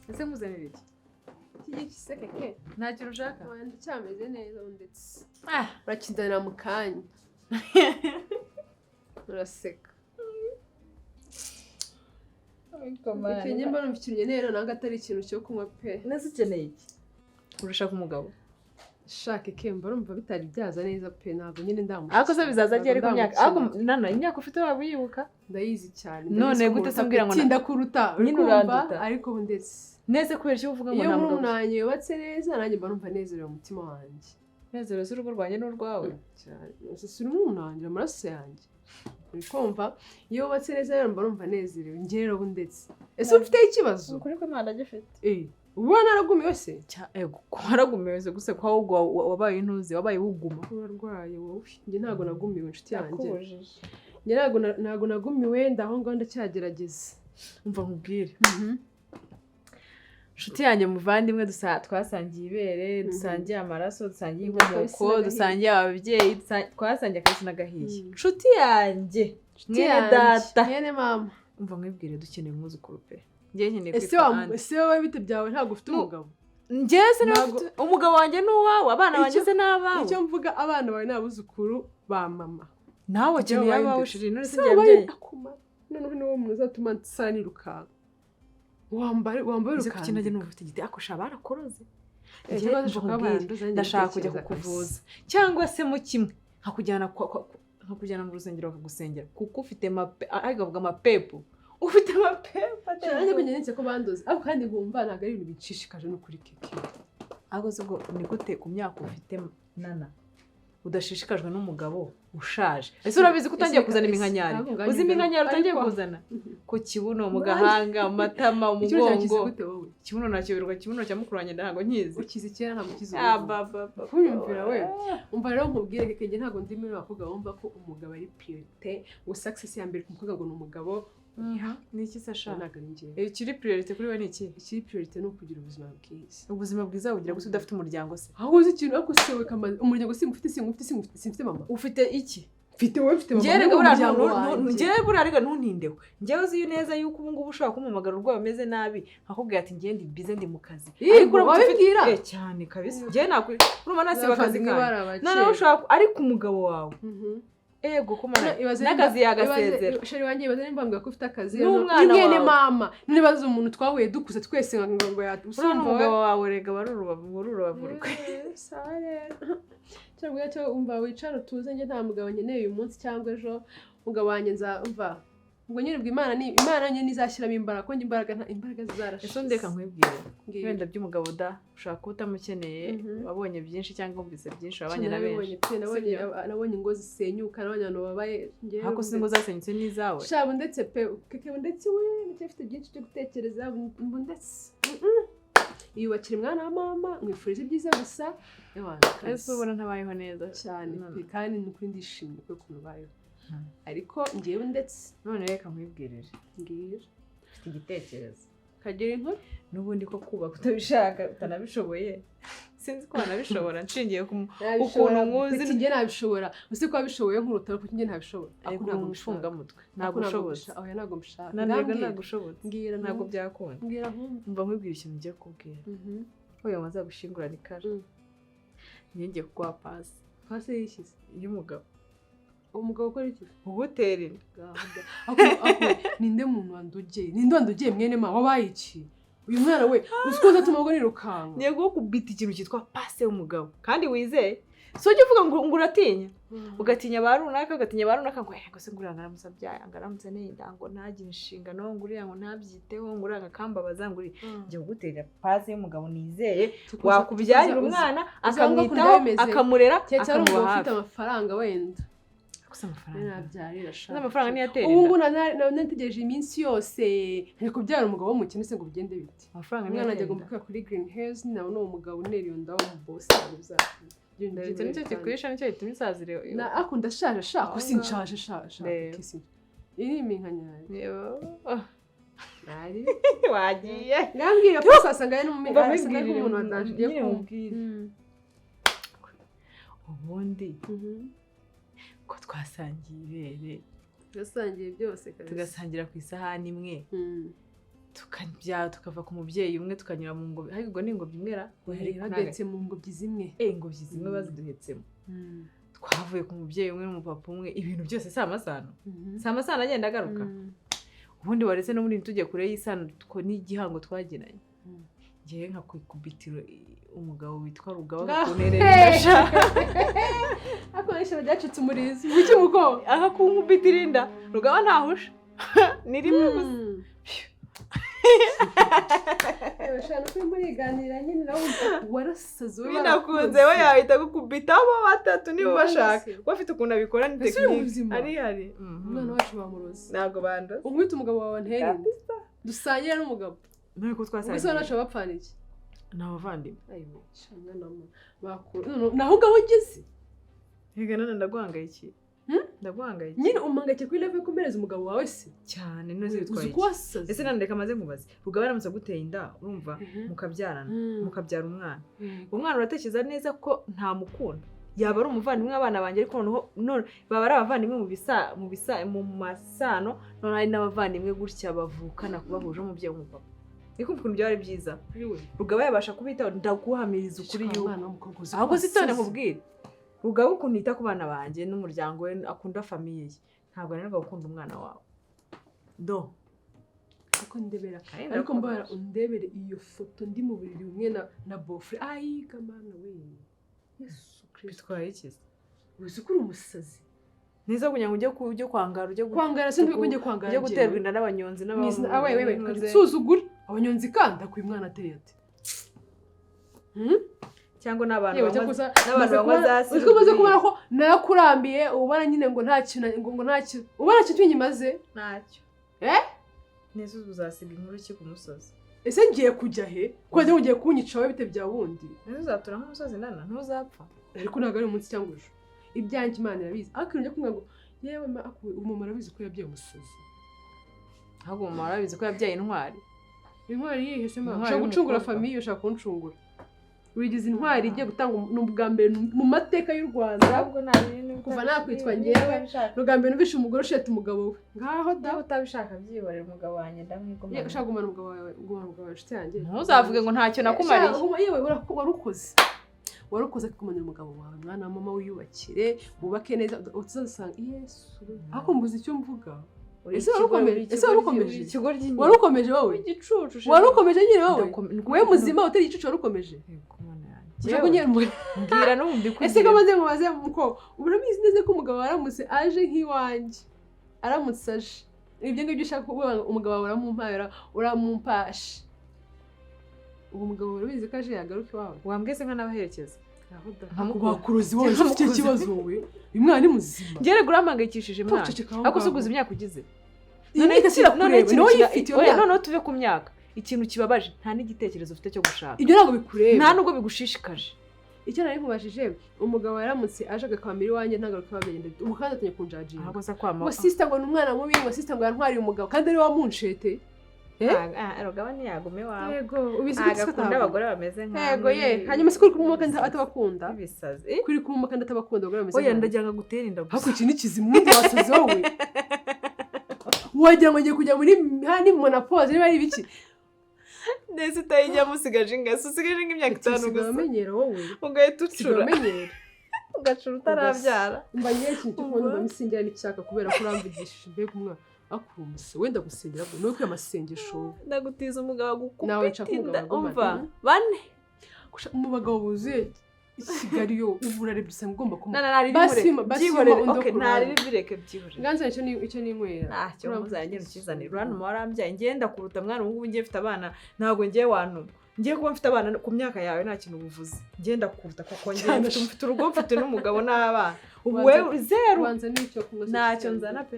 Ese nkuzanira iki? Iki giki se, Keke? Nta kintu ushaka? Oya, ndacyameze neza ndetse. Ah. Urakinzanira mu kanya, uraseka. Icyo njye mba numva ikintu nkeneye ntabwo atari ikintu cyo kunywa pe. Nese ukeneye iki? Urashaka umugabo? Shaka ikemba, urumva bitari byaza neza pe, ntabwo nyine ndamushaka. Ariko se bizaza ryari ku myaka ariko Ndamukeneye. nana, imyaka ufite waba uyibuka? Ndayizi cyane. None Ndabizi ko gute se nkuruta umbwira pe, ngo tinda kuruta uri Nyine kumva? uranduta. Ariko ubu ndetse Nese kubera icyo uvuga ngo iyo nta mugabo? murumuna wanjye yubatse neza, nanjye mba numva nezerewe umutima wanjye. Nezero z'urugo rwanjye n'urwawe. Cyane. Ese si murumuna wanjye, amaraso yanjye, uri kumva? Iyo wubatse neza rero mba numva nezerewe njye rero ubu. Ndetse ese ufiteho ikibazo? Ukuri ko Imana agifite. Eh, uba naragumiwe se? Ego, waragumiwe se gusa ko ahubwo wabaye intuzi, wabaye wuguma. Urarwaye wowe. Njye ntabwo nagumiwe, inshuti yanjye. Yakubujije. Njye ntabwo nagumiwe, ndaho ngaho ndacyagerageza. Umva nkubwire, inshuti yanjye, muvandimwe, twasangiye ibere, dusangiye amaraso, dusangiye Akabisi inkomoko, n'agahiye. Dusangiye ababyeyi, twasangiye akabisi n'agahiye. Inshuti yanjye, Inshuti mwene yanjye, data, mwene mama. Umva nkwibwire, dukeneye umwuzukuru pe. Njye nkeneye Ese kwitwa wa Anne. Ese wowe bite byawe? Ntabwo ufite umugabo? Njyewe se niba Ntabwo- mfite umugabo wanjye ni uwawe, abana banjye se ni abawe. Icyo mvuga, abana bawe ni abuzukuru ba mama. Nawe ukeneye Njyewe abawe. ndetse. Chérie, none se Se njye wabaye yabyaye akuma noneho niwo muntu uzatuma nsa nirukanka, wambare wambare. Uzi kuki najya Urukandika. numva ufite igiti ako sha barakoroze? Eh, Njye cyangwa umva ndashaka nkubwire, banduza, njye ndashaka kujya mbitekereza. kukuvuza cyangwa se mu kimwe nkakujyana nkakujyana mu rusengero bakagusengera, kuko ufite mape, ariko bavuga amapepo, ufite amapepo. Kabisa. Nanjye ko ngenetse ko bandoze, ariko kandi nkumva ntabwo ari ibintu binshishikaje n'ukuri, Keke. Ahubwo se ubwo ni gute ku myaka ufite, nana, udashishikajwe n'umugabo ushaje? Ese urabizi ko utangiye Ese- kuzana ese- iminkanyari? ntabwo nganya Uzi iminkanyari utangiye ariko- kuzana ku kibuno, mu gahanga, mu matama, mu Ikibuno cyawe kizi mugongo? gute wowe? Ikibuno nakiyoberwa? Ikibuno cya mukuru wanjye ntabwo nkizi. Ukizi kera, ntabwo ukizi Ah, ubu. ba, ba, ba, Kunyumvira we. ba. Umva rero nkubwire, Keke, njye ntabwo ndi muri bakobwa bumva ko umugabo ari priorité, ngo success ya mbere ku mukobwa ngo ni umugabo. Ni iki se sha? Ntabwo ari njyewe. Ikiri priorité kuri we ni iki? Ikiri priorité ni ukugira ubuzima bwiza. Ubuzima bwiza bugira gusa udafite umuryango se? Aho uzi ikintu, ariko se we kamaze umuryango simufite, simufite, simufite, simfite mama. Ufite iki? Mfite wowe, mfite mama. Njyewe rega Muri buriya umuryango wanjye. Njyewe buriya rega ntuntindeho. Njyewe uzi neza yuko ubu ngubu ushobora kumpamagara urwaye umeze nabi, nkakubwira ati njyewe ndi busy, ndi mu kazi. Yego, Ariko uramutse ufite- wabibwira? Eh, cyane kabisa. Njyewe nakuri urumva nasiba akazi Abavandimwe kanjye. bari abakeye. Noneho ushobora ariko umugabo wawe, ego ko mana, Ibaze n'akazi yagasezera. Chéri wanjye, ibaze nimba mbwira ko ufite akazi. N'umwana Ni mwene wawe. mama. Nibaze umuntu twahuye dukuze twese ngo Uriya n'umugabo wawe rega wari urubavu, wari urubavu rwe. Sawa rero, cyangwa cyo umva wicara utuze, njye nta mugabo nkeneye uyu munsi cyangwa ejo. Umugabo wanjye nzumva ubwo nyine, ubwo Imana ni Imana nyine izashyiramo imbaraga, ko njye imbaraga nta imbaraga zarashize. Ese ndeka nkwibwire. Mbwira. Wenda by'umugabo da, ushobora kuba utamukeneye, wabonye byinshi cyangwa wumvise byinshi, wabanye na benshi. Nabibonye pe, nabonye Sibyo? Nabonye ingo zisenyuka, nabonye abantu babaye njyewe. Ariko si ingo zasenyutse n'izawe? Shabu ndetse pe, Keke, ndetse we ndacyafite byinshi byo gutekereza mbu ndetse yiyubakira umwana wa mama, mwifuriza ibyiza gusa. Ewana, Ese kabisa. ubona ntabayeho neza? Cyane None. pe, kandi ni ukuri ndishimye ko ukuntu ubayeho, ariko njyewe ndetse None reka nkwibwirire. Mbwira. Mfite igitekerezo. Kagira inkuru. N'ubundi ko kubaka utabishaka, utanabishoboye, sinzi ko wanabishobora nshingiye ku Nabishobora, ukuntu nkuzi. Peti, njye nabishobora, uzi ko wabishoboye nkuruta, ariko njye ntabishobora. Ariko Ariko uri ntabwo mbishaka. umufungamutwe. Ariko Ntabwo ntabwo ushobotse. Oya, ntabwo mbishaka. Nanirega. Ngambwira. Ntabwo Mbwira. ntabwo Nkumve. byakunda. Mbwira nkumve. Mva nkwibwira ikintu ugiye kubwira. Oya, wazagushingurana ikara. Njye ngiye kuguha pasi. Pasi yishyize y'umugabo. Umugabo ukora iki? Ugutera inda. Ako, ninde muntu wandogeye? Ninde wandogeye, mwene ma? Wabaye iki uyu mwana we? Uzi ko nzatuma ubwo nirukanka? Ngiye kugukubita ikintu cyitwa pase y'umugabo kandi wizeye. Si ujya uvuga ngo uratinya, ugatinya ba runaka, ugatinya ba runaka, ngo ngo se nguriya ngaramutse abyaye, ngo aramutse nenda, ngo ntagire inshingano, ngo uriya ngo ntabyiteho, ngo uriya ngo akambabaza, ngo uriya. Ngiye kugutera pasi y'umugabo nizeye wakubyarira umwana, uzi aho ngaho akamwitaho, ukuntu bimeze. akamurera, Keretse ari akamuba umugabo hafi. ufite amafaranga wenda. Gusa amafaranga Nabyarira sha. Gusa amafaranga niyo atera Ubu ngubu inda. Nategereje iminsi yose nkajya kubyara umugabo w'umukene se, ngo bigende bite? Amafaranga niyo Umwana atera ajya agomba inda. kwiga kuri Green Hills, nabona uwo mugabo unera iyo nda w'umubosi, ntabwo bizakunda. Ndetse nicyo kikwisha, nicyo gituma isazire. Na ako ndashaje sha, ko Aho sinshaje sha sha. Reba. Kisi iyi ni iminkanyari. Nari Wagiye. Ngambwira ko sasanga ari Umva asanga ari nkwibwirire, nk'umuntu wa danger ugiye nyine kumva. nkubwire. Ubundi ko twasangiye ibere, Tugasangiye byose kabisa. Tugasangira ku isahani imwe. Tukabyara, tukava ku mubyeyi umwe, tukanyura mu ngobyi, ariko ubwo ni ingobyi imwe ra? Bagahetse mu ngobyi zimwe. Eh, ingobyi zimwe baziduhetsemo. Twavuye ku mubyeyi umwe n'umupapa umwe. Ibintu byose si amasano, si amasano agenda agaruka. Ubundi waretse n'ubundi ntitujye kure y'isano, n'igihango twagiranye. Ngewe nkakwikubitira umugabo witwa Rugaba akakunterera inda. Ariko benshi byacitse umurizo buki muko. Akakunkubitira inda. Rugaba ntahusha, ni rimwe gusa. Yewe shana, kuri muriganira nyine nawe warasaze wowe. Binakunze we yahita agukubitamo batatu niba ubashaka. We afite ukuntu abikora, ni Ese uri technique. muzima? Ari hari. Umwana wacu bamuroze. Ntabwo bandoze. Umwite umugabo wawe ntere inda, dusangire n'umugabo. None ko Ubwo se twasangiye? wacu bapfana iki? Ni abavandimwe. Ayiwe sha, mwana wa mama bakuru. None naho ngaho ugeze. Reka none ndaguhangayikiye. Hmm? Ndaguhangayikiye. Nyine umuhangayikiye kuri level yo kumereza umugabo wawe se? Cyane, none se bitwaye Uzi iki? ko wasaze. Ese none reka maze nkubaze, Rugaba aramutse aguteye inda, urumva, mukabyarana, mukabyara umwana, umwana uratekereza neza ko ntamukunda? Yaba ari umuvandimwe w'abana banjye, ariko noneho none baba ari abavandimwe mu bisa mu masano, none hari n'abavandimwe gutya bavukana bahuje umubyeyi w'umupapa. Ni kumva ukuntu byaba ari byiza. Rugaba yabasha kubitaho, ndaguhamiriza ukuri yuko Umwana w'umukobwa, uzi ko ahubwo sitone wasaze. Nkubwire, Rugaba ukuntu yita ku bana banjye n'umuryango we, akunda famille ye, ntabwo ananirwa gukunda umwana wawe do. Ariko ndebera, ariko mbara undebere iyo foto ndi mu buriri bumwe na beau-frère. Ayi kamana we, Yesu Kristo! Bitwaye iki se? Uzi ko uri umusazi? Niza kugira ngo ujye kwangara, ujye Kwangara se ntibwo kwangara? Ujye guterwa inda n'abanyonzi. Awe wewe, nsuzugura abanyonzi kandi akuye umwana ateye ate? Hmm? Cyangwa n'abantu Yewe, banywa cyakoze n'abantu maze banywa za uzi ko umaze sirupuri. kubona ko narakurambiye, ubona nyine ngo nta kintu, ngo nta kintu, ubona kintu nyimaze. Ntacyo. Eh? Neza, uzasiga inkuru ki ku musozi? Ese ngiye kujya he ko wagira ngo ugiye kunyica wowe? Bite bya wundi? Neza, uzatura nk'umusozi nana, ntuzapfa. Ariko ntabwo ari umunsi cyangwa ejo, ibyanjye Imana irabizi. Ariko ibintu byo kumwe ngo yewe ma akuwe, umumaro arabizi ko yabyaye umusazi. Ahubwo mama arabizi ko yabyaye intwari. Intwari yihe se mama? Intwari Ushaka gucungura y'umukobwa. famille, ushaka kuncungura, wigize intwari igiye gutanga. Ni ubwa mbere mu mateka y'u Rwanda Ahubwo nta bintu kuva nakwitwa njyewe, ni ubwa mbere numvishe umugore usheta umugabo we. Ngaho da! Niba utabishaka byihorera, umugabo wanjye ndamwigomana. Yewe, ushaka gumana umugabo wawe, gumana umugabo wawe, inshuti yanjye. Ntuzavuge ngo ntacyo nakumariye. Shaka, yewe warukoze, warukoze kugumanira umugabo wawe. Mwana wa mama, wiyubakire, wubake neza, utazasanga Yesu. Ariko mbuze icyo mvuga. Ese warukomeje? Ese warukomeje? Ikigoryi. Warukomeje wowe? Igicucu. Warukomeje nyine wowe, wowe muzima utari igicucu, warukomeje. Ushaka kunyera umugabo? Mbwira n'ubu mbikugire. Ese ko maze mubaze muko, urabizi neza ko umugabo aramutse aje nk'iwanjye, aramutse aje, ibyo ngibyo ushaka kuvuga, umugabo wawe uramumpayura, uramumpashe, uwo mugabo urabizi ko aje yagaruka iwawe? Wambwiye se nkanabaherekeza? Nkamukunda. Wakuruzi wowe, ufite ikibazo wowe. Uyu mwana ni muzima? Ngere urampangayikishije mwana. Ceceka aho Ariko se ngaho. uguze imyaka ugize? Iyi myaka sirakureba, ikintu niwowe uyifite iyo oya, myaka. noneho tuve ku myaka. Ikintu kibabaje, nta n'igitekerezo ufite cyo gushaka. Ibyo ntabwo bikureba. Nta nubwo bigushishikaje. Icyo nari nkubajije, umugabo yaramutse aje agakamira iwanjye ntagaruka iwawe, byagenda bite? Ubu kandi atangiye kunjajinga. Ahubwo se kwama Ngo sister ngo ni umwana mubi, ngo sister ngo yantwariye umugabo, kandi ari we wamunshete. Rugaba ntiyagume iwawe. Yego, ubizi ko Ntabwo akunda abagore bameze nkawe. Yego ye, hanyuma se kuri kumuma kandi atabakunda? Ibisazi. Kuri kumuma kandi atabakunda abagore bameze Oya, nkawe. ndagira ngo agutere inda gusa. Ariko iki ni kizima? Ubundi wasaze wowe, wagira ngo ngiye kujya muri hani ménopause, niba ari ibiki. Neza utayijyamo, usigaje ingasi, usigaje nk'imyaka 5 Usigaye gusa. umenyera wowe. Ugahita Usigaye ucura. umenyera. Ugacura utarabyara. Mba ngewe ikintu cyo kubona mba n'icyaka kubera ko uramvugishije. Mbega umwana akura umuse, wenda gusengera ni ukwiye amasengesho wowe. Ndagutiza umugabo agukubita Nawe nshaka inda. umugabo agumana. Umva, bane. Mu bagabo buzuye i Kigali yo, ubu urarebye usanga ugomba kumuha. Nana ntari. Basi bimure basi byihorere. undi wo Okay, ku ntari ruhande. bireke, byihorere. Nganza icyo ninywera. Ntacyo muzajya ukizanira. Urantuma, warambyaye, ngenda kuruta mwana. Ubu ngubu ngiye mfite abana, ntabwo ngiye wantuma. Ngiye kuba mfite abana ku myaka yawe nta kintu buvuze. Ngenda kuruta kuko ngiye Cyane. mfite urugo, mfite n'umugabo n'abana. Ubu Wanza wewe zeru. Wanza n'icyo kunywa se? Ntacyo nzana pe.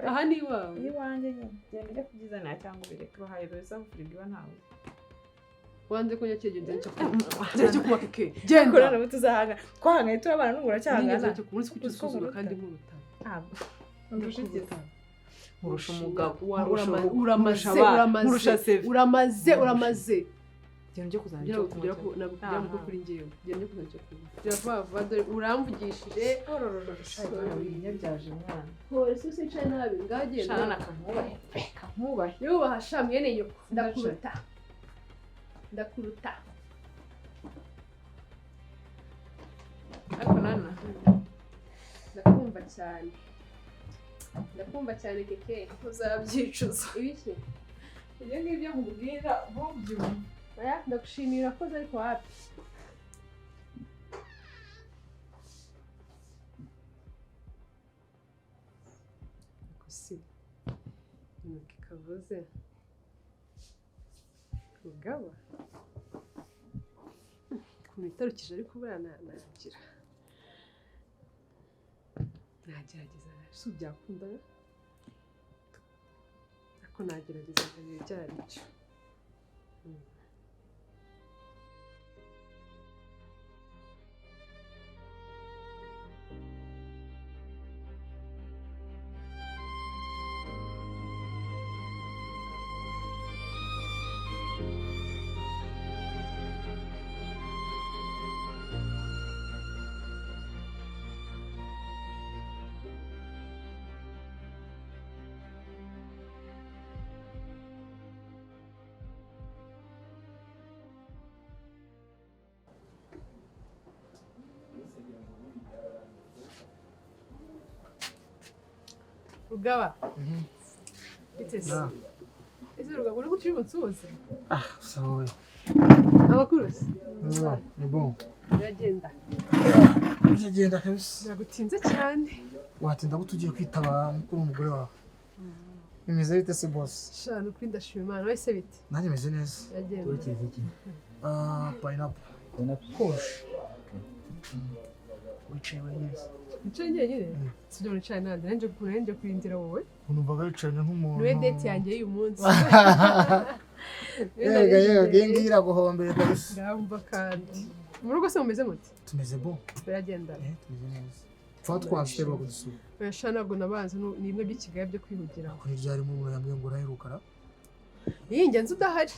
Aha ni iwawe. Iwanjye nyine, genda ujye kubyizanira cyangwa ubireke. Uruhaye ruza firigo iba ntawe. Wanze kunywa cyo, genda icyo kunywa, genda icyo kunywa keke, genda. Korana ubu tuzahanga, twahanganye turabana n'ubu uracyahangana. Nigeze cyo kunywa, uzi ko Uzi ko usuzugura nkuruta. kandi nkuruta. Ntabwo ndusha ikiza. Ndakuruta. Nkurusha umugabo, Wa- nkurusha urugo, uramaze nkurusha abana, uramaze nkurusha seve. Uramaze, uramaze. Genda ujye kuzana icyo Kugira kunywa. ntabwo kugira ngo kuri njyewe. Genda ujye kuzana icyo kunywa. Gira vuba vuba dore uramvugishije. Nyabyaje umwana. Polisi usicaye nabi ngaho genda. Shana kankubahe. Kankubahe. Yubaha sha mwene nyoko. Ndakuruta. Ndakuruta. Ariko nana Ndakumva cyane. Ndakumva cyane keke. Uzabyicuza. Ibiki? Ibyo ngibyo nkubwira ntubyumve. Oya ndagushimira urakoze ariko wapi. Ariko si intoki kavuze rugaba ukuntu itarukije ariko buriya nagira nagerageza si byakunda ariko nagerageza nkareba ibyo ari byo. Rugaba. Bite se? Ese Rugaba uri guca ubunsuhuze? Ah, sawa. Amakuru se? Ni bon. Biragenda. Biragenda kabisa. Biragutinze cyane. Watinda gute ugiye kwitaba mukuru w'umugore wawe? Bimeze bite se boss? Sha ni ukuri ndashima Imana wese bite? Nanjye meze neza. Biragenda. Urakeka iki? Ah, pineapple. Pineapple? Koshe. Wicaye wenyine. Nicaye njyenyine? Sibyo nicaye nande nanjye ukuntu nje kurindira wowe. Numvaga wicaranye nk'umuntu. Niwe date yanjye y'uyu munsi. Yega yega, iyi ngiyi iraguhombeye kabisa. Ndumva kandi. Mu rugo se mumeze mute? Tumeze bon. Biragenda. Tumeze neza. Tuba twaserwa kudusura. Oya sha ntabwo nabanza ni bimwe by'ikigali byo kwihugiraho. Kuri ryari mu yambwiye ngo uraherukara? Iyi ngenzi udahari.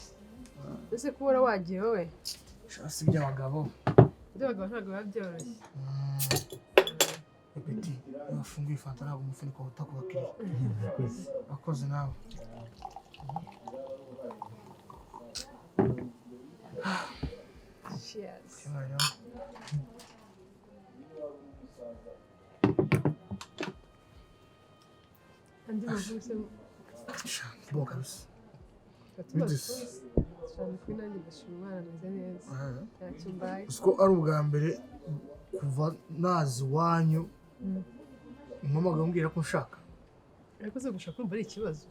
Ese kubura wagiye wowe? Sha si iby'abagabo. Iby'abagabo ntabwo biba byoroshye. Epeti, iyo wafunguye fanta ntabwo umufuniko wuta ku bakiriya. Akoze nawe. Cheers. Andi makuru se? Sha, bo kabisa. Cyane kuri nanjye ndashima Imana ameze neza. Ntacyo mbaye. Uziko ari ubwa mbere kuva naza iwanyu umpamagaye umbwira ko nshaka. Ariko se gushaka urumva ari ikibazo.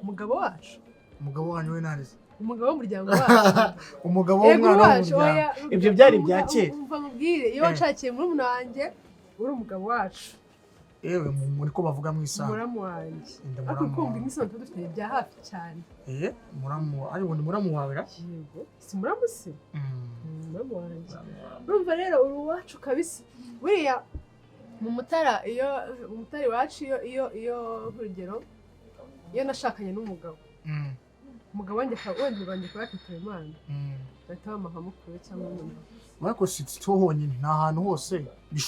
Umugabo wacu. Umugabo wanyu we nande? Umugabo w'umuryango wacu. Umugabo Yego w'umwana wacu, w'umuryango. oya, Ibyo byari ibya kera. Umva nkubwire, iyo wanshakiye murumuna wanjye uri umugabo wacu. Yewe muri ko bavuga mu isaha. Muramu wanjye. Ndi Ariko muramu kumva wawe. imisoro tuba dufitanye bya hafi cyane. Muramu, ariko ni muramu wawe ra? Yego. Si muramu se? Muramu wanjye. Urumva rero uri uwacu kabisa. Buriya mu Mutara iyo mu Mutara iwacu iyo iyo iyo nk'urugero iyo nashakanye n'umugabo. Umugabo wanjye wenda wanjye akaba yakitaba Imana. Bahita bamuha mukuru cyangwa murumuna. Ariko si cyo honyine, ni ahantu hose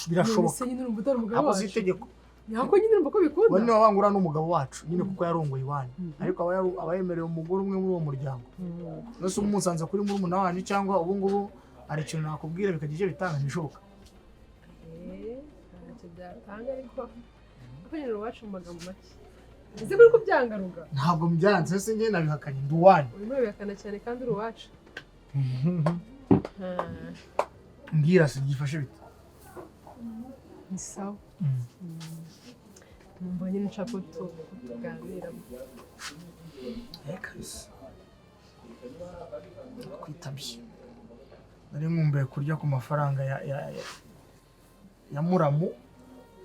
birashoboka. None se nyine urumva utari umugabo Ntabwo wacu? uzi itegeko. Ntabwo nyine urumva ko bikunda. Wowe niba wangura n'umugabo wacu nyine kuko yarongoye iwanyu. Ariko aba yemerewe umugore umwe muri uwo muryango. None se ubu musanze kuri murumuna wanyu cyangwa ubu ngubu hari ikintu nakubwira bikagira icyo bitanga ntibishoboka. Ntacyo byatanga ariko nyine iwacu mu magambo make. Ese kuri kubyanga Ruga? Ntabwo mbyanze se njye nabihakanye ndi uwanyu. Urimo urabihakana cyane kandi uri uwacu. Mbwira se byifashe bite? Ni sawa. Numva nyine nshaka ko tuganira. Kabisa. Kwitabye. Nari nkumbuye kurya ku mafaranga ya muramu.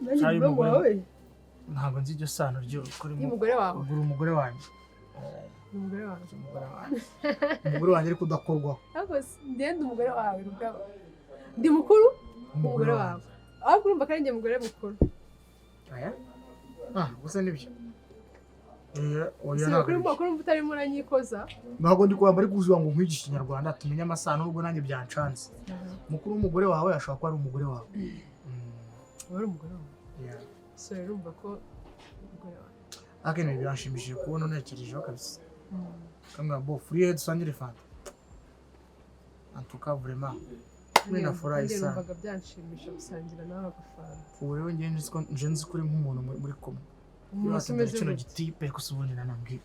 Nanjye muramu wawe? Ntabwo nzi iryo sano ryo kuri Y'umugore wawe? Ugura umugore wanjye. Umugore wawe. Umugore wanjye. Umugore wanjye ariko udakorwaho. Ariko ngende umugore wawe Rugaba. Ndi mukuru? Umugore wawe. Ariko urumva ko ari njye mugore mukuru. Aya? Ah, gusa nibyo. Oya, Si ntabwo kuri ari byo. kuri utarimo uranyikoza. Ntabwo ndi kwamba, ariko uzuba ngo nkwigishe ikinyarwanda tumenye amasano, nubwo nanjye byancanze. Mukuru w'umugore wawe ashobora kuba ari umugore wawe. Wari umugore wawe. Yeah. So rero urumva ko umugore wawe. Ariko ibintu biranshimishije kubona untekerejeho kabisa. Kamwe bo free dusangire fanta. En tout cas vraiment mimi nafurahi Nanjye sana. numvaga byanshimisha gusangira nawe agafanta. Ubu rero njye nzi ko nje nzi ko uri nk'umuntu muri kumwe. Umuntu se umeze Kino gute? gitipe ariko se ubundi nanambwira.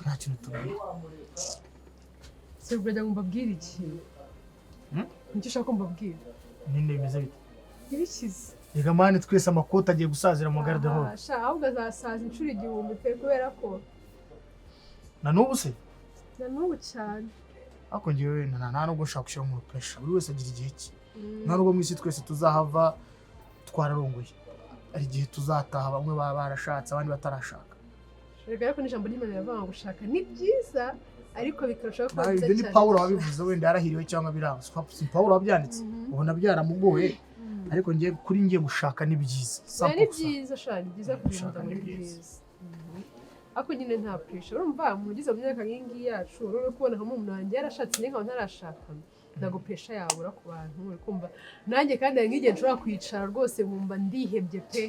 Nta kintu tubwira. Se ubwo ngo mbabwire iki? Hmm? Nicyo ushaka ko mbabwira? Nyine bimeze bite? Ibikize. Reka mani, twese amakoti agiye gusazira mu garde-robe. Ah, sha, ahubwo azasaza inshuro 1000 pe, kubera ko Na n'ubu se? Na n'ubu cyane. Ariko njyewe nta nubwo nshaka gushyira mu pressure. Buri wese agira igihe cye. Nta nubwo mu isi twese tuzahava twararongoye. Hari igihe tuzataha bamwe baba barashatse abandi batarashaka. Reka, ariko n'ijambo ry'Imana riravuga ngo gushaka ni byiza, ariko bikarushaho kuba Nawe byiza ibyo ni cyane. Pawulo wabivuze, wenda yarahiriwe cyangwa biranga. Si Pawulo wabyanditse. Ubona byaramugoye. Ariko ngiye kuri ngiye gushaka ni byiza. Oya, ni 100%. byiza sha, ni byiza kugira Gushaka umugabo, ni ni byiza. byiza. Ariko nyine nta pressure. Urumva umuntu ugeze mu myaka nk'iyi ngiyi yacu, urabona kubona nka murumuna wanjye yarashatse njye nkaba ntarashaka, ntabwo pressure yabura ku bantu. Uri kumva nanjye kandi hari nk'igihe nshobora kwicara rwose nkumva ndihebye pe.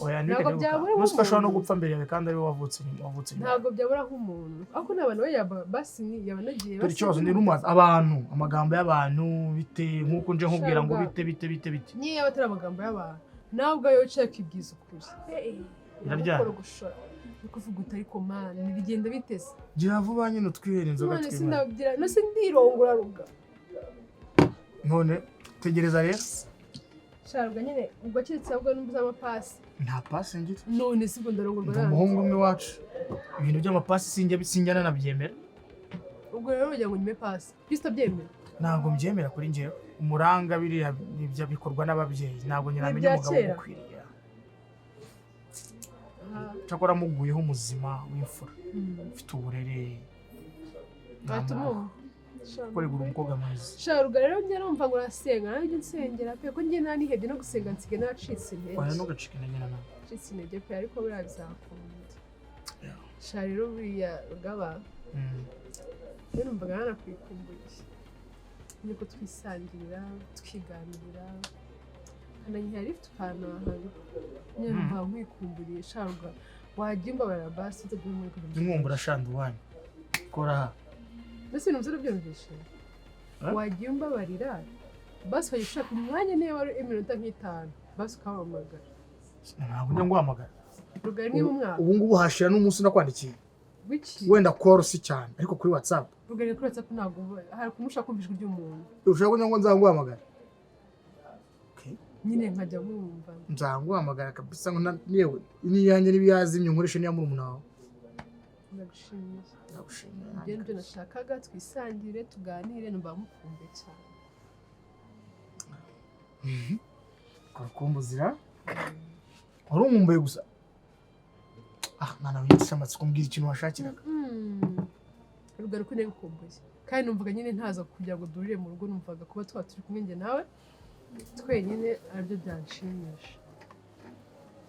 Oya, Ntabwo ntibikajya byabura gupfa. Umunsi ko ashobora no nk'umuntu. gupfa mbere yawe kandi ariwe wavutse nyuma, wavutse nyuma. Ntabwo byabura nk'umuntu, ariko n'abantu we yaba basi yaba anagiye Dore basi ikibazo ni rumaze abantu, amagambo y'abantu bite, nk'uko nje nkubwira ngo Shanga. bite bite bite bite. Niyo yaba atari amagambo y'abantu, nawe ubwawe wicaye ukibwiza ukuri. Biraryana. Gushora uri kuvuga uti ariko mani bigenda biteze. Gira vuba nyine utwihere inzoga None twinywere. sinabyira, none se ndirongora ruga? None tegereza rero. Sharubwa nyine ubwo keretse ahubwo n'umbuze amapasi. Nta pasi ngira. None si ubwo ndarongorwa Ndi nande? umuhungu umwe iwacu. Ibintu by'amapasi sinjya nanabyemera. Ubwo rero ugira ngo nyime pasi bisi utabyemera? Ntabwo mbyemera kuri njyewe. Umuranga biriya ibyo bikorwa n'ababyeyi. Ntabwo Ni nyiramenya ibya umugabo kera. ugukwiriye. Cyakora muguyeho umuzima w'imfura. Ufite uburere. Wahita umwumva. Kuregura umukobwa mwiza. Sharuga rero njya numva ngo urasenga, nawe ujya unsengera pe, ko njye ntanihebye no gusenga nsigaye naracitse intege. Oya, ntugacike intege na nawe. Ncitse intege pe, ariko buriya bizakunda. Sha rero buriya rugaba, rero numvaga nanakwikumbuye niko twisangirira tukiganirira kananyiha lift ukanahana nyine. Numva nkwikumbuye sharuga, wajya umbabarira basi utajya muri kujya. Inkumbura shanda iwanyu. Kora aha. Mbese ibintu byari byumvishe? Eh? Wagiye umbabarira basi ukajya ushaka umwanya, niba wari iminota nk'itanu basi ukampamagara. Ntabwo njya nguhamagara. Ruga rimwe mu mwaka. Ubu ngubu hashira n'umunsi unakwandikiye. Wiki? Wenda call si cyane, ariko kuri WhatsApp. Ruga kuri WhatsApp ntabwo hari ukuntu ushaka kumva ijwi ry'umuntu. Ushaka kugira ngo nzaguhamagara? Okay. Nyine nkajya mwumva. Nzaguhamagara kabisa ngo yewe n'iyanjye niba yazimye nkoreshe n'iya murumuna wawe. Ndagushimiye. Ndagushimiye. Ibyo nibyo nashakaga, twisangire tuganire, numva mukumbuye cyane. Kurukumbuzira wari unkumbuye gusa. Ah mwana, wiyitisha amatsiko, mbwira ikintu washakiraga. Ruga ruko nari kandi numvaga nyine ntaza kugira ngo duhurire mu rugo, numvaga kuba tuba turi kumwe njye nawe twenyine aribyo byanshimisha.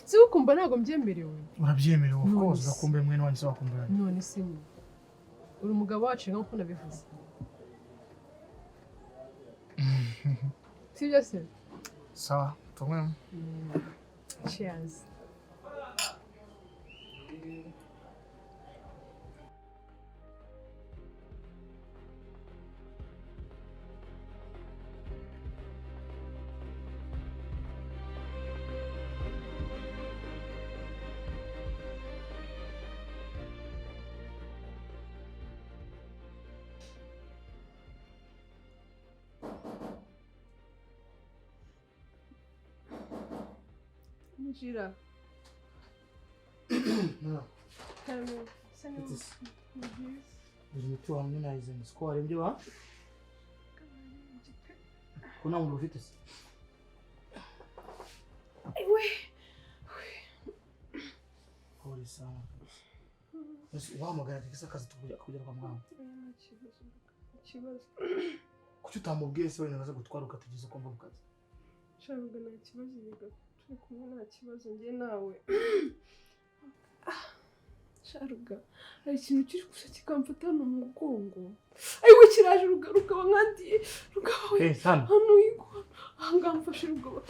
Si gukumva ntabwo mbyemerewe? Urabyemerewe, of None course. se. Urakumbuye mwene wanjye se wakumburanye? None se nyine uri umugabo wacu nk'uko nabivuze, sibyo se? Sawa, tumwe. Cheers. Injira. Uyu muti wawe nayizanye, siko warembye wa ko nta muriro ufite se? Pole sana kabisa. Ese uwahamagara kabisa akazi tukujya kugera kwa muganga? Ikibazo. Kuki utamubwiye se wenda aza gutwara ukatugeza uko mva mu kazi? Sharuga nta kibazo, yego turi kumwe nta kibazo njye nawe. Sharuga, hari ikintu kiri gusa kikamfata hano mu mugongo. Ayiwe, kiraje Ruga, rugaba nkandiye. Rugaba we. Eh, hano. Hano yego. Ahangaha mfashe Rugaba.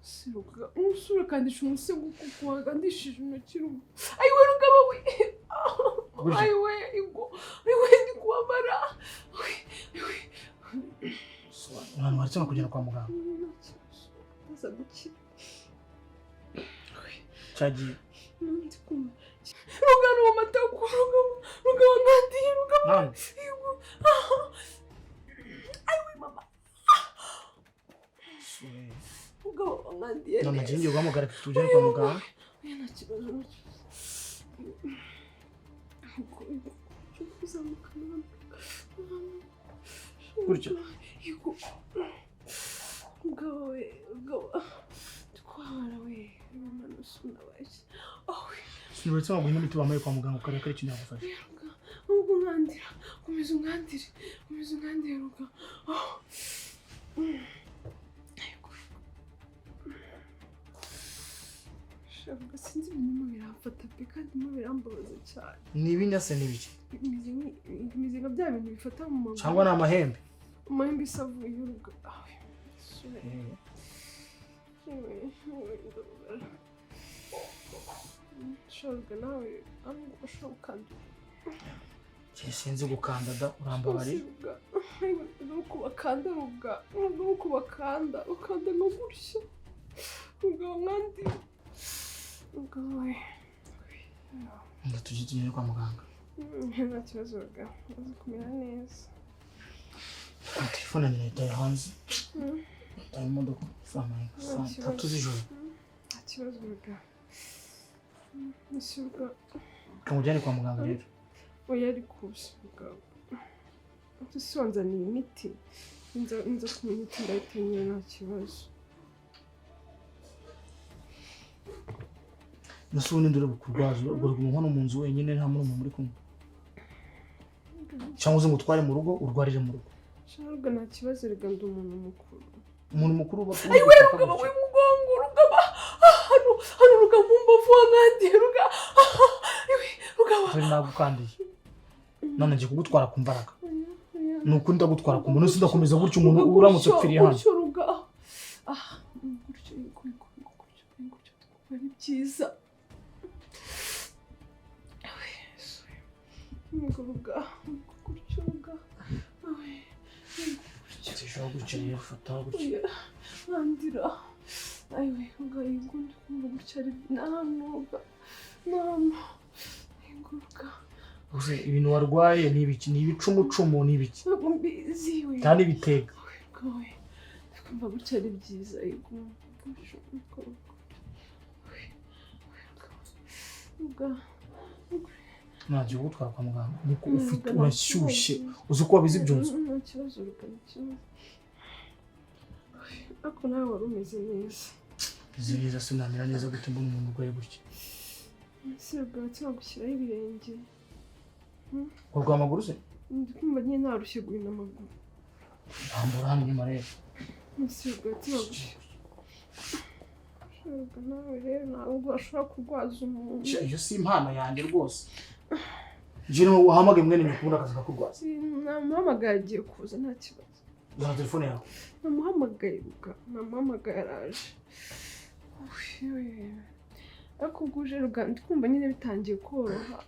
Si Ruga, umusore akandisha umusego kuko wakandishije intoki Ruga. Ayiwe Rugaba we. Gutya. Ayiwe, igo. Ayiwe, ndi kubabara. Ayiwe. Abantu baretse kugera kwa muganga. Nta kibazo. Ndaza gukira. Cyagiye. Ndi kumva. Rugano mu matako, Rugaba, Rugaba nkandiye, Rugaba. Hano. Yego. Ayiwe mama. Rugaba nkandiye. None ngiye ngiye guhamagara tujyane kwa muganga. Oya, nta kibazo, nta kibazo. Yego, yego. Kuzamuka mama. Gutya? Yego. Rugaba we, Rugaba. Ndi kubabara we. Mama nusunabaye. Oh, Sinuretse ngo guhina imiti bambaye kwa muganga ukareba ko ari ikintu yagufasha. Ruga, ahubwo nkandira, komeza unkandire, komeza unkandire Ruga. Oh. Yego. Shavuga sinzi ibintu birimo biramfata pe, kandi birimo birambabaza cyane. Ni ibinya se ni ibiki? Bimeze nka bya bintu bifata mu maguru. Cyangwa ni amahembe? Amahembe isavuye Ruga. Ah, sure. Yewe, yewe, ndababara. Shavuga nawe, ahubwo ushobora gukanda. Njye sinzi gukanda da, urambabarira. Ruga, nuko bakanda Ruga, nuko bakanda, ukanda nka gutya. Ruga nkandi. Ruga we. Ngo tujye tugende kwa muganga. Nta kibazo Ruga, uzi kumera neza. Na telefone yanjye nayitaye hanze. Nayitaye mu modoka saa moya, saa kibazo. tatu z'ijoro. Nta kibazo Ruga. Ese Ruga, Reka nkujyane kwa muganga rero. oya ariko Ruga. Ese wanzaniye imiti? Nza kumenya imiti ndahita nywa nta kibazo. Nase ubundi ndore bukurwaza, ubwo uri hano mu nzu wenyine nta muntu muri kumwe. Cyangwa uze ngo utware mu rugo, urwarire mu rugo. Ruga nta kibazo Ruga, ndi umuntu mukuru. Umuntu mukuru uba Ayiwe Rugaba we mugongo Rugaba, hano hano Ruga mu mbavu wankandiye Ruga. Ayiwe Rugaba. Dore nagukandiye. None ngiye kugutwara ku mbaraga. Ni ukuri ndagutwara ku muntu, sindakomeza gutya umuntu uramutse upfiriye hano. Gutyo Ruga. Ah, gutyo yego yego yego gutyo gutyo twumva ari byiza. Yego Ruga, gutyo Ruga. Sinshobora gutya rero, fata gutya. Oya, nkandira. Ayiwe Ruga, yego ndikumva gutya ari nta Ruga. Nta yego Ruga. Uze ibintu warwaye ni ibiki? Ni ibicumucumu ni ibiki? Ntabwo mbizi we. Cyane ibitega. Ruga we. Ndikumva gutya ari byiza yego. Ruga. Nagiye kugutwara kwa muganga. Niko ufite urashyushye. Uzi ko wabizi ibyo nzu. Nta kibazo Ruga, nta kibazo. Ariko nawe wari umeze neza. Uzi neza sinamera neza gute mbona umuntu urwaye gutya. Ese Ruga cyangwa gushyiraho ibirenge. Urwaye amaguru se? Ndi kumva nyine narushye guhina amaguru. Rambura hano inyuma rero. Ese Ruga cyangwa gushyira. Ruga nawe rero ntabwo washobora kurwaza umuntu. Sha, iyo si impano yanjye rwose. Njye niwe wahamagaye mwene nyoko ubundi akaza akakurwaza. Namuhamagaye agiye kuza nta kibazo. Zana telefone yawe. Namuhamagaye Ruga, namuhamagaye araje. Ariko ubwo uje Ruga ndi kumva nyine bitangiye koroha.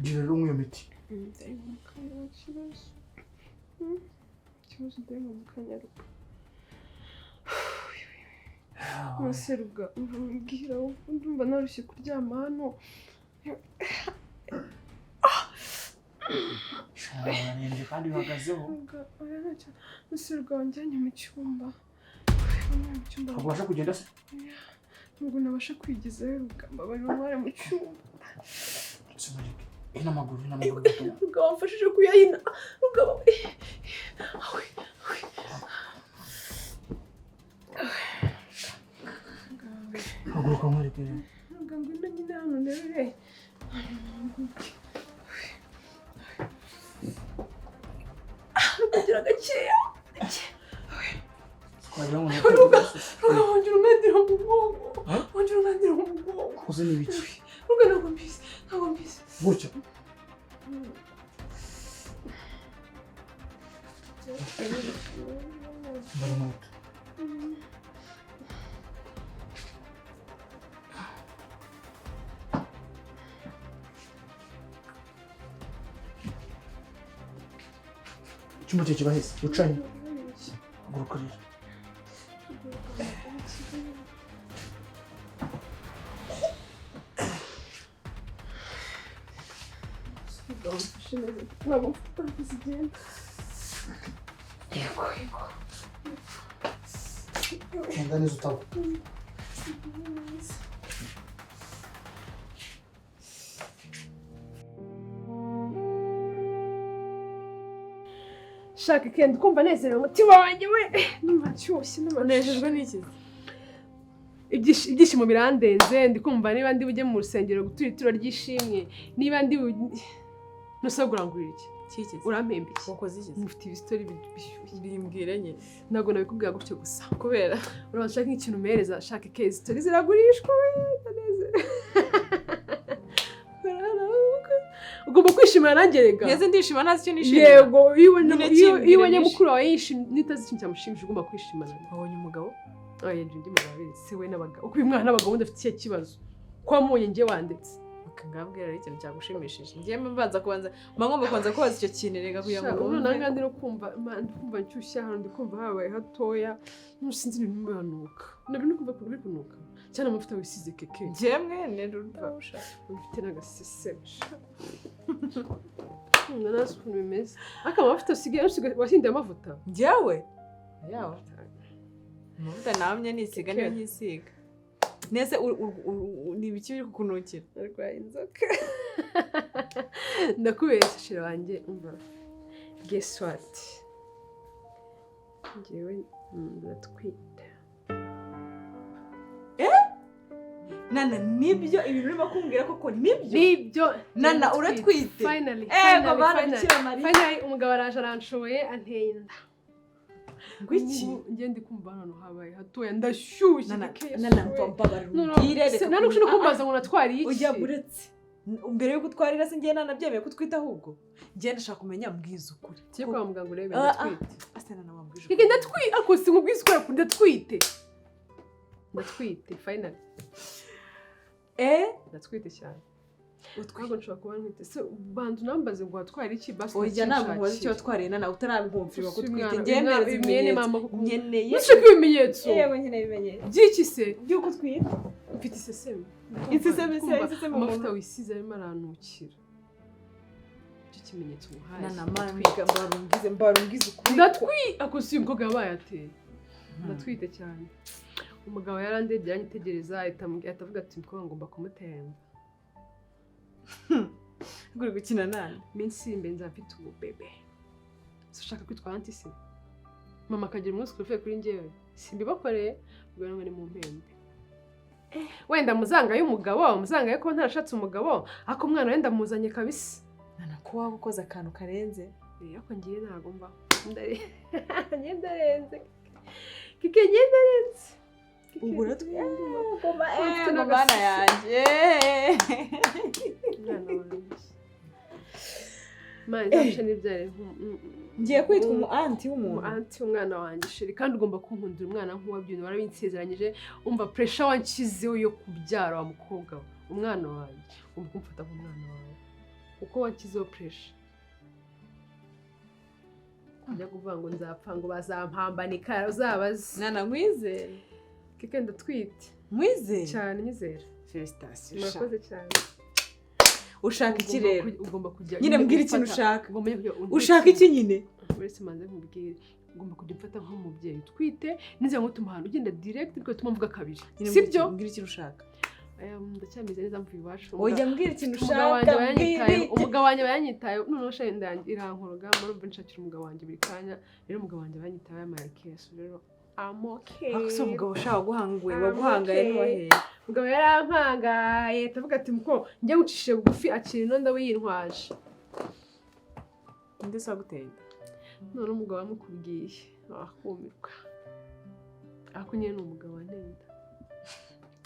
Gira rero unywe iyo miti. Ndayinywa mu kanya nta kibazo. Ikibazo ndayinywa mu kanya Ruga. Ese Ruga, mbwira ndumva narushye kuryama hano. Sha, urarembye kandi bihagazeho. Ruga, oya ntacyo. Ese Ruga wanjyanye mu cyumba. Ntabwo ubasha kugenda se? Ntabwo nabasha kwigezayo Ruga, mbabarira umware mu cyumba. Sinareke. Hino amaguru, hino amaguru gato. Ruga wamfashije kuyahina. Ruga we. Haguruka nkwereke rero. Ruga ngwino nyine hano nterure. Ruga gira gakeya. Twagira ngo Ruga, Ruga wongera umwandira mu mugongo. Wongera umwandira mu mugongo. Uzi ni ibiki? Ubwo ntabwo mbizi, ntabwo mbizi. Gutya. Mbara inkweto. Icyumba cye kiba hese, ucanye. Haguruka rero. Ntabwo mfite imbaraga zigenda. Yego, yego. Genda neza utagwa. Shaka ikenda kumva nezerewe umutima wanjye we, numva nshyushye, numva Unejejwe n'iki? Ibyishimo birandenze, ndi kumva niba ndi bujye mu rusengero gutura ituro ry'ishimwe, niba ndi nusabwa urangurira iki? Kiki? Urampemba iki? Wakoze iki? Mufite ibisitori bishyushye. Bimbwire nyine. Ntabwo nabikubwira gutyo gusa. Kubera Urabona ushaka nk'ikintu umereza, shaka ikeza isitori ziragurishwa we, ndanezerewe. Ugomba kwishimira nanjye rega. Ngeze ndishima ntazi icyo nishimira. Yego, iyo Nyine ubonye kimbwire mukuru wawe yishimye, nitazi ikintu cyamushimisha ugomba kwishimana nawe. Wabonye umugabo? Oya, njye undi mugabo abizi, se we n'abagabo. Uko uyu mwana n'abagabo undi afite ikihe kibazo? Ko wamubonye njye wandetse. Ngambwira rero ikintu cyagushimishije. Njye mbanza kubanza, mba ngomba kubanza kubaza icyo kintu rega kugira ngo Ubu wumve. nange ndi no kumva, ndi kumva nshyushye hano, ndi kumva habaye hatoya, sinzi ibintu bimanuka. Nabyo ndi kumva ukuntu biri kunuka. Cyane amavuta wisize keke. Njye mwene rudahusha. Ufite n'agaseseme. Nanazi ukuntu bimeze. Ariko amavuta usigaye wahinduye amavuta? Njyewe? Yawe. Amavuta namye nisiga niyo nkisiga. Nese ni ibiki biri kukunukira? Narwaye inzoka. Ndakubeshya shira wanjye, umva. Guess what? Njyewe ndatwite. Nana, nibyo ibintu urimo kumbwira koko nibyo? Nibyo. Nana, uratwite? Finally. Ego bana Bikira Mariya. Finally umugabo araje aranshoboye anteye inda. Ngwiki? Njye ndi kumva hano habaye hatoya ndashyushye. Nana, Nana, mbabarira umbwire reka. Nana ushobora kumbaza ngo natwariye iki? Ujya uretse. Mbere yuko utwarira se njye nanabyemeye ko utwite ahubwo. Njye ndashaka kumenya mbwiza ukuri. Tujye kwa muganga urebe ndatwite. Ase Nana wambwije Keke ndatwite, ariko sinkubwiza ukuri ndatwite. Ndatwite finally. Ndatwite cyane. Ntabwo nshobora kuba ntwite. Se banza unambaze ngo watwara iki basi. Oya ntabwo nkubaza icyo watwariye Nana utarabwumvira ko utwite. Njye mpereza ibimenyetso. Nkeneye. Ushaka ibimenyetso? Yego nkeneye ibimenyetso. By'iki se? By'uko utwite. Mfite iseseme. Iseseme se, iseseme amavuta wisize arimo aranukira. Icyo kimenyetso nguhaye. Nana mambwiga mbarungize mbarungize ukuri. Ndatwite. Ako si uyu mukobwa yabaye ateye. Ndatwite cyane. Umugabo yarandebye aranyitegereza ahita avuga ati mukobwa ngomba kumutemba. Uri gukina nani? Minsi iri imbere nzaba mfite ububebe. Se ushaka kwitwa anti se? Mama akagira umunsi uvuye kuri njyewe. Simbibakoreye, ubwo rero ni mu mpembe. Wenda muzangaye umugabo, muzangaye ko ntarashatse umugabo, ariko umwana wenda muzanye kabisa. Nana ko waba ukoze akantu karenze. Ariko ngiye ntago mbaho. Ngiye ndarenze. Kike ngiye ndarenze. Ubu uratwite. Bana yanjye. Umwana wanjye. Mani nzabasha n'ibyare. Ngiye kwitwa umu anti w'umuntu. Umu anti w'umwana wanjye sheri, kandi ugomba kunkundira umwana nk'uwabyina warabinsezeranyije, umva pressure wanshyizeho yo kubyara wa mukobwa we, umwana wanjye, ugomba kumfata nk'umwana wawe. Uko wanshyizeho pressure. Njya kuvuga ngo nzapfa ngo bazampambanika uzabaze. Nana nkwizere. Keke ndatwite. Nkwizere? Cyane nyizera. Félicitations. Murakoze cyane. Ushaka iki rero? Ugomba kujya nyine mbwira ikintu ushaka. Ushaka iki nyine? Uretse manze nkubwire. Ugomba kujya umfata nk'umubyeyi utwite, nizera ngo utuma ahantu ugenda direct bityo utuma mvuga kabiri. Sibyo? Mbwira ikintu ushaka. Ndacyameze neza mvuye iwacu. Oya mbwira ikintu ushaka. Umugabo wanjye yanyitayeho, noneho shenda irankoroga, murumva nshakira umugabo wanjye buri kanya. Rero umugabo wanjye yanyitayeho yamaye keso rero. I'm okay. Ako se umugabo ushaka guhanguye, waguhangaye ntiwaheye. Umugabo yarampangaye, ndavuga ati muko njye ngucishije bugufi akira ino ndabo yintwaje. Nde se waguteye inda? None umugabo amukubwiye, wakumirwa. Ariko nyine ni umugabo wanteye inda.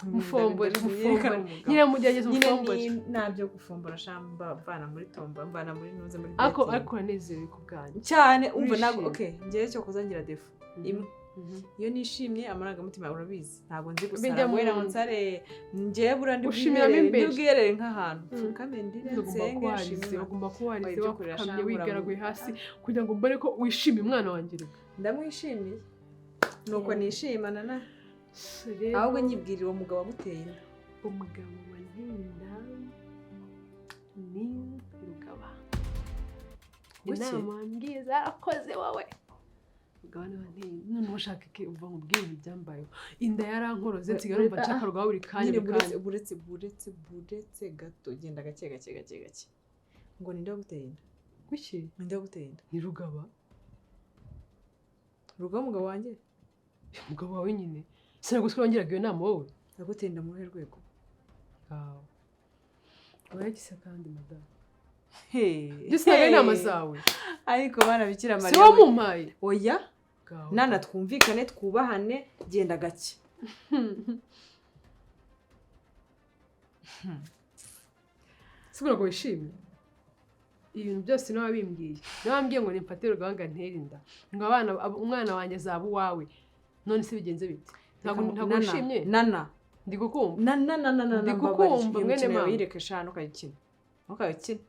Mufombore, Yerekana mufombore. umugabo. Nyine mugerageze Nyine umufombore. ni ntabyo gufombora shamba, mvana muri tomba, mvana muri nuze muri Ariko betting. ariko uranezerewe ku bwanjye. Cyane, umva, ntabwo Wishimye. okay, njyewe cyo kuzangira défaut imwe, iyo nishimye amarangamutima, urabizi, ntabwo nzi gusara. Bijya mu Wera ngo nda. nsare, njyewe buriya ndi Ushimiramo bwiherere, imbere. ndi bwiherere nk'ahantu mfukame, ndire, Ugomba nsenge, kuba warize, nshime. ugomba kuba warize, Oya, ibyo kurira wapfukamye, shambura wigaraguye hasi kugira ngo mbone ko wishimiye umwana wanjye reka. Ndamwishimiye, nuko nishimana na Rero, ahubwo nyibwirira uwo mugabo waguteye inda. Umugabo wanteye inda ni Rugaba. Buke? Inama wambwiye zarakoze wowe. Rugaba niwe wanteye inda. Noneho ushaka iki? Uva nkubwire ibintu byambayeho. Inda yarankoroze, nsigaye numva nshaka Rugaba buri kanya, Nyine buri buretse kanya. buretse buretse buretse gato, genda gake gake gake gake. Ngo ninde waguteye inda? Kuki? Ninde waguteye inda? Ni Rugaba. Rugaba umugabo wanjye? Umugabo wawe nyine. Sinaguswe wangiraga iyo nama wowe. Yaguteye inda mu ruhe rwego? Ngaho. Urayagise kandi madamu. Hey. Ibyo sinaga inama zawe. Ariko bana Bikira Si Mariya wowe we. mumpaye. Oya. Ngaho. Nana, twumvikane, twubahane, genda gake. Si ngo wishimye. Ibintu byose niwe wabimbwiye. Niwe wambwiye ngo nimfate Rugaba ntere inda. Ngo abana umwana wanjye azaba uwawe. None se bigenze bite? Ntabwo Nana, wishimye? Nana. Ndi kukumva. Nana, nana, nana, Ndi mbabarira. kukumva, Iyo mwene mikino yawe mama. yireke sha, ntukayikine, ntukayikine,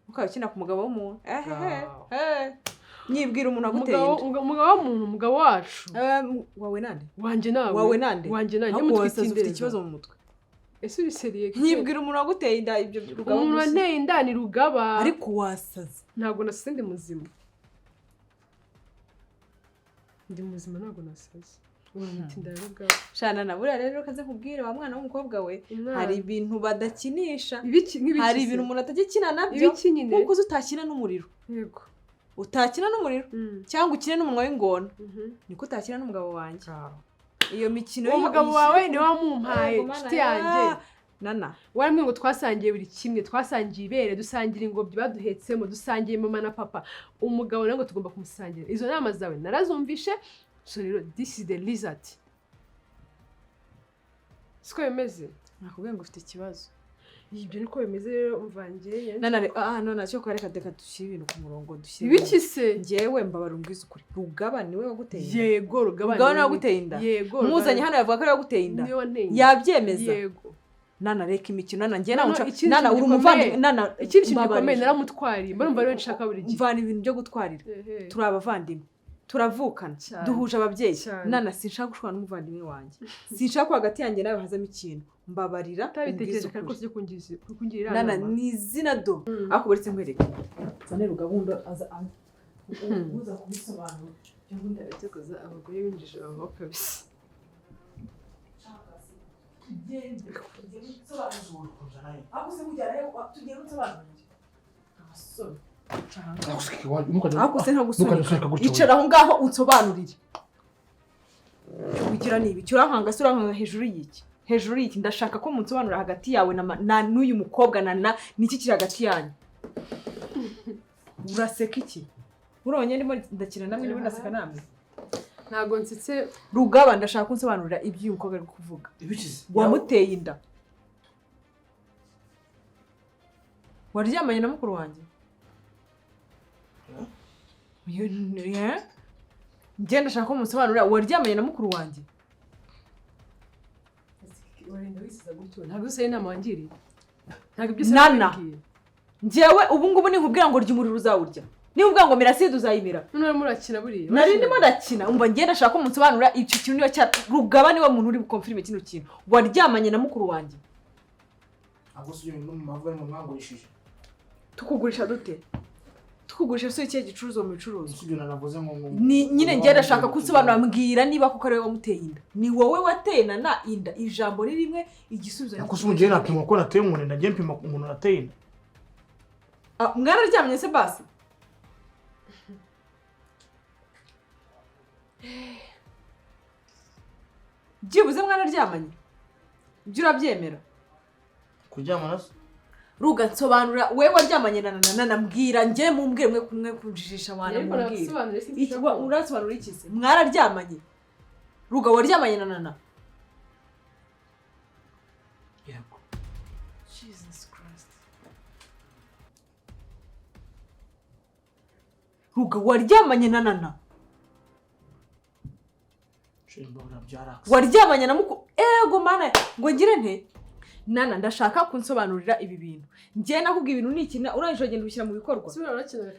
ntukayikina ku mugabo w'umuntu. Ehehe. Ngaho. Eh, nyibwira umuntu waguteye Umugabo inda. umugabo w'umuntu, umugabo wacu. Eh, wawe nande? Wanjye nawe. Wawe nande? Wanjye nawe. Ahubwo Nyamutwite wasaze, ufite indezo. ikibazo mu mutwe. Ese uri sérieux? Nyibwira umuntu waguteye inda, ibyo Rugaba Umuntu gusa. wanteye inda ni Rugaba. Ariko wasaze. Ntabwo nasize, ndi muzima. Ndi muzima, ntabwo nasaze. Uramwita inda ya Rugaba. Shana na buriya rero kaze nkubwire, wa mwana w'umukobwa we, Umwana. hari ibintu badakinisha. Ibiki nk'ibiki Hari se? ibintu umuntu atajya akina nabyo. Ibiki nyine? Nk'uko uzi utakina n'umuriro, utakina n'umuriro cyangwa ukine n'umunwa w'ingona, niko utakina n'umugabo wanjye iyo mikino. Uwo mugabo wawe niwe wamumpaye, Yego, mana inshuti yanjye. Nana. Warambwiye ngo twasangiye buri kimwe, twasangiye ibere, dusangira ingobyi baduhetsemo, dusangiye mama na papa. Umugabo nawe ngo tugomba kumusangira. Izo nama zawe narazumvishe. So rero this is the result, siko bimeze? Nakubwiye ngo ufite ikibazo. Ibyo niko bimeze rero, umvange. Nana, nana, cyo reka reka dushyire ibintu ku murongo, dushyire Ibiki se? Njyewe mbabara, umbwize ukuri, Rugaba niwe waguteye inda? Yego, Rugaba. Rugaba niwe waguteye inda? Yego. Muzanye hano yavuga ko ariwe waguteye inda? Niwe wanteye inda. Yabyemeza? Yego. Nana, reka imikino. Nana, njye No, nawe no, nshaka ikindi Nana, kintu uri gikomeye. umuvandimwe, Nana. Ikindi kintu Mbabarira. gikomeye, naramutwariye, mba numva ariwe nshaka buri gihe. Mvana ibintu byo gutwarira. Ehe. Turi abavandimwe, turavukana, Cyane. duhuje ababyeyi. Cyane. Nana, sinshaka gushwana n'umuvandimwe wanjye, sinshaka ko hagati yanjye nawe hazamo ikintu. Mbabarira, umbwize Utabitekereje kare ukuri. rwose byo kungira Nana, inama. ni izina do, ariko uretse nkwereke, zane Rugabunda aza uza kubisobanura. Cyakoze abagore binjije babaho kabisa. Genda unsobanurire, ahubwo se mujyana tugenda unsobanurire abasore. Ariko se ntagusunika, icara aho ngaho unsobanurire. Ugira ni ibiki? Urankanga se? Urankanga hejuru y'iki? Hejuru y'iki? Ndashaka ko munsobanurira hagati yawe na n'uyu mukobwa na niki kiri hagati yanyu. Uraseka iki? Urabonye ndimo ndakina namwe, ndimo ndaseka namwe? Ntabwo nsetse. Rugaba, ndashaka ko unsobanurira ibyo uyu mukobwa ari kuvuga. Ibikize? Wamuteye inda, waryamanye na mukuru wanjye. Njye ndashaka ko munsobanurira, waryamanye na mukuru wanjye? Urenda wisiza gutyo, ntabwo yose ari inama wangiriye, ntabwo ibyo Nana. wabibwiye. Njyewe ubu ngubu ninkubwira ngo rya umuriro uzawurya, ninkubwira ngo miraside uzayimira. None urimo urakina buriya. Nari ndimo ndakina? Umva, njye ndashaka ko munsobanurira icyo kintu niba cya Rugaba niwe muntu uri buconfirme kino kintu, waryamanye na mukuru wanjye. Ntabwo si ibyo bintu muvuga ngo mwangurishije. Tukugurisha dute? Tukugurisha se ikihe gicuruzwa mu bicuruzwa? Si ibyo nanavuze ngo Ni nyine njye ndashaka ko unsobanurira, mbwira niba koko ari wowe wamuteye inda. Ni wowe wateye Nana inda? Ijambo ni rimwe, igisubizo ni Ariko se ubu njyewe napima ko nateye umuntu inda? Njyewe mpima umuntu nateye inda? Ah, mwararyamye se basi? Byibuze mwararyamanye, ibyo urabyemera? Kuryamana se? Ruga, nsobanura, we waryamanye na Nana? Nana, mbwira, njye mumbwire, mwe kumwe kunjijisha wana. Ariko Mumbwire. nagusobanuriye, sinzi Iki icyo urasobanura iki se? Mwararyamanye? Ruga, waryamanye na Nana? Ruga, waryamanye na Nana? Waryamanye na mukuru? Ego mana, ngo ngire nte? Nana, ndashaka kunsobanurira ibi bintu. Njye nakubwiye ibintu nikina, urangije uragenda ubishyira mu bikorwa.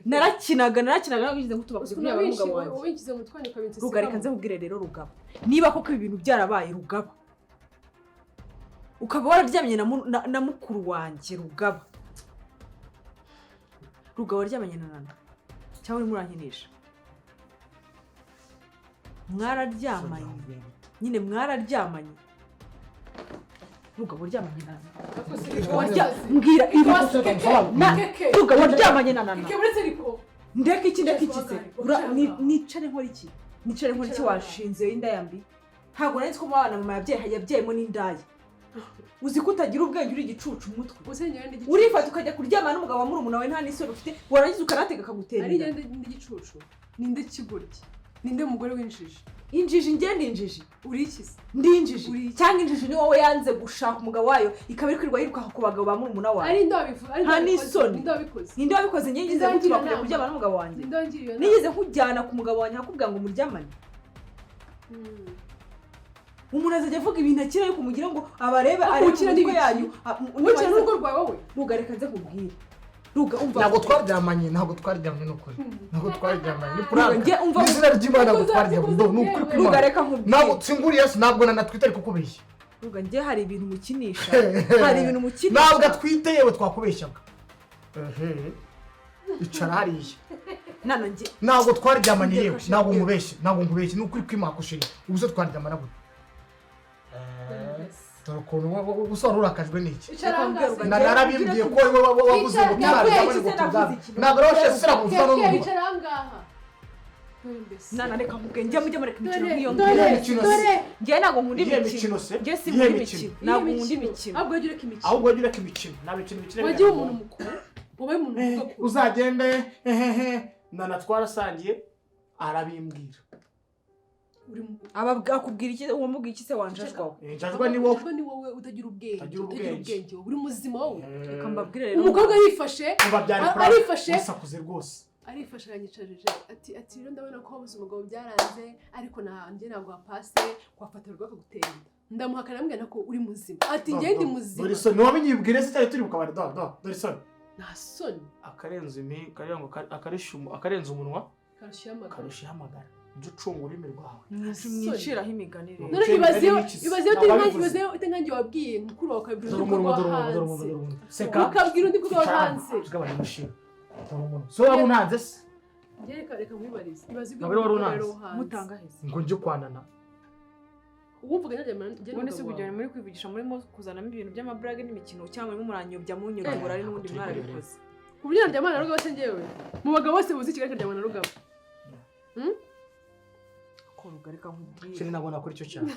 Narakinaga, narakinaga, nagize ngo tubakuze kuryama n'umugabo wanjye. Ruga, reka nze nkubwire rero Rugaba, niba koko ibi bintu byarabaye Rugaba, ukaba wararyamye na mukuru wanjye Rugaba, Rugaba waryamanye na Nana cyangwa urimo urankinisha? Mwararyamanye nyine, mwararyamanye Rugaba, waryamanye na Nana? Mbwira ibi, Rugaba, waryamanye na Nana? Ndeka iki, ndeka iki se? Nicare nkora iki? Nicare nkora iki? Washinze indaya mbi. Ntabwo nari nzi ko mwana mama yabyayemo n'indaya. Uzi ko utagira ubwenge, uri igicucu umutwe. Urifata ukajya kuryamana n'umugabo wa murumuna wawe, nta n'isoni ufite, warangiza ukanatega akagutera inda. Ari igicucu, ninde kigoryi, ninde mugore w'injiji? Injiji? Njye ndi injiji? Uri iki se? Ndi injiji cyangwa injiji ni wowe yanze gushaka umugabo wayo, ikaba iri kwirirwa yirukanka ku bagabo ba murumuna wawe. Ari nde wabivuze? Nta n'isoni. Ninde wabikoze? Ninde wabikoze? Njye ngize gutuma kujya kuryamana n'umugabo wanjye? Nigeze nkujyana ku mugabo wanjye akakubwira ngo muryamane? Umuntu azajya avuga ibintu akira, ariko mugira ngo abarebe arebe umutwe yanyu. Ukina n'urugo rwawe wowe. Ruga, reka nze nkubwire Ruga, umva. Ntabwo twaryamanye, ntabwo twaryamanye, ni ukuri ntabwo twaryamanye, ni prank, ni izina ry'Imana, ntabwo twaryamanye, ni ukuri kw'Imana. Ruga, reka nkubwire. Ntabwo singuriye, ntabwo nanatwite, ariko kubeshya. Ruga, njye hari ibintu mukinisha, hari ibintu mukinisha. Ntabwo atwite, yewe twakubeshyaga. Icara hariya. Nana, njye Ntabwo twaryamanye yewe, ntabwo nkubeshye, ntabwo nkubeshye, ni ukuri kw'Imana kushira. Ubu se twaryamana gute? Dore ukuntu usa urakajwe n'iki? Narabimbwiye ko wowe wabuze ngo tuzaryamane, ngo turyame. Ntabwo rero shese sirakuvuza n'ubu. Nana, reka nkubwire, njye mujye mureka imikino nk'iyo ngiyo. Njye ntabwo nkunda imikino, njye sinkunda imikino, ntabwo nkunda imikino. Ahubwo wajya ureka imikino. Ahubwo wajya ureka imikino, nta mikino mikino. Wajya umuntu mukuru, wowe umuntu mukuru. Uzagende hehehe. Nana twarasangiye arabimbwira. Akubwira iki? Uwamubwiye iki se wanjajwaho? Njajwa ni wowe. Ni wowe utagira ubwenge, utagira ubwenge, uri muzima wowe? Reka mbabwire rero. Umukobwa yifashe, arifashe, usakuze rwose. Arifashe, aranyicarije ati rero ndabona ko wabuze umugabo byaranze, ariko njye ntabwo wapase wafata rwo akagutera inda. Ndamuhakana, ndamubwira ko uri muzima, ati njye ndi muzima. Dore isoni, wabinyibwire se cyari turi mu kabari? Dore isoni. Nta soni. Akarenze akarenze umunwa karusha ihamagara. Ujye ucunga ururimi rwawe. Mwiciraho imigani rero. None ibaze ute nkanjye wabwiye mukuru wawe ukabwira undi mukobwa wo hanze, ukabwira undi mukobwa wo hanze. So wari unanze se? Njye reka nkwibarize, ibaze ibyo wari unanze. Mutanga hese ngo njye kwanana. Uwumvaga njye ubundi si kugira muri kwivugisha, murimo kuzanamo ibintu by'amaburage n'imikino, cyangwa murimo muranyobya munyobya, ari n'ubundi mwarabikoze. Ku buryo naryamana na Rugaba se? Njyewe mu bagabo bose buzi Kigali nkaryamana na Rugaba. Ruga, reka nkubwire. Sheri, nabona kuri icyo cyane.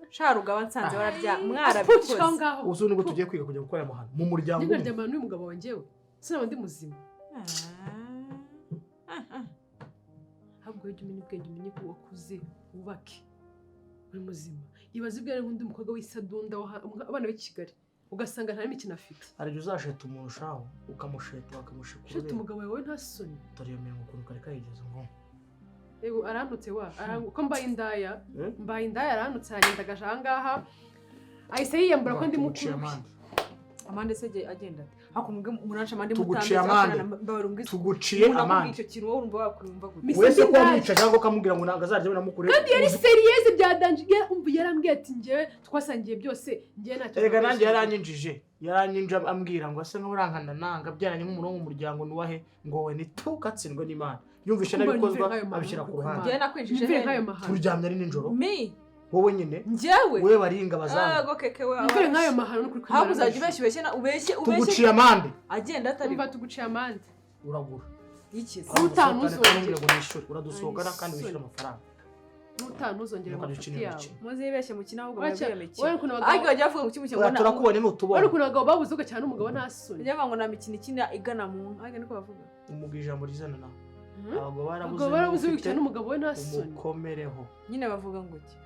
Sha Rugaba, nsanze wararya mwarabikoze. Ubu nibwo tugiye kwiga kujya gukora amahano mu muryango. Njye nkaryamana n'uyu mugabo wanjye we, sinaba ndi muzima. Ahubwo ujye umenya ubwenge, umenye ko wakuze, wubake, uri muzima. Ibaze ubwo ari nk'undi mukobwa w'isadunda, abana b'i Kigali, ugasanga nta n'imikino afite. Hari igihe uzasheta umuntu ushaho, ukamusheta, bakamushikura. Sheta umugabo wawe nta soni. Dore iyo mirongo ukuntu kari kayigeze ngo. Ego arantutse wa, ko mbaye indaya, mbaye indaya, arantutse, aranyendagaje aha ngaha, ahise yiyambura ko ndi mukuru. Amande se agenda ate? Hako muranca amande. Tuguciye amande. Tuguciye amande. Icyo kintu wowe urumva wakwiyumva gute? Wese ko wamwica cyangwa ukamubwira ngo ntabwo azarya namukure. Kandi yari seriyeze bya danje, yarambwiye ati njyewe twasangiye byose, njyewe ntacyo. Erega nanjye yaranyinjije, yaranyinje ambwira ngo ase nk'urankana nanga byaranye nk'umuntu wo mu muryango nuwahe ngo we nitukatsindwe n'Imana. Yumvishe nabikozwa abishyira ku ruhande. Njyewe nakwinjije he? Turyamye ari nijoro. Mi wowe nyine njyewe wowe baringa bazanga. Yego keke we. Mvire nk'ayo mahano n'ukuri kw'Imana. Ahubwo uzajya ubeshya, ubeshye ubeshye ubeshye. Tuguciye amande. Agenda atari. Umva, tuguciye amande. Uragura. Yikize. Utanuzongera. Uradusohokana kandi wishyura amafaranga. Utanuzongera amafuti yawe. Muzibeshye mukina ahubwo mwabwiye mikino. Wowe ukuntu abagabo. Ariko bajya bavuga ngo kimukino ngo turakubonye n'utubona. Wowe ukuntu abagabo babuze ugakina n'umugabo nta soni. Bajya bavuga ngo nta mikino ikina igana mu nka, ariko niko bavuga. Umubwira ijambo rizana nawe. Abagabo barabuze ugakina n'umugabo we nta soni. Umukomereho. Nyine bavuga ngo iki?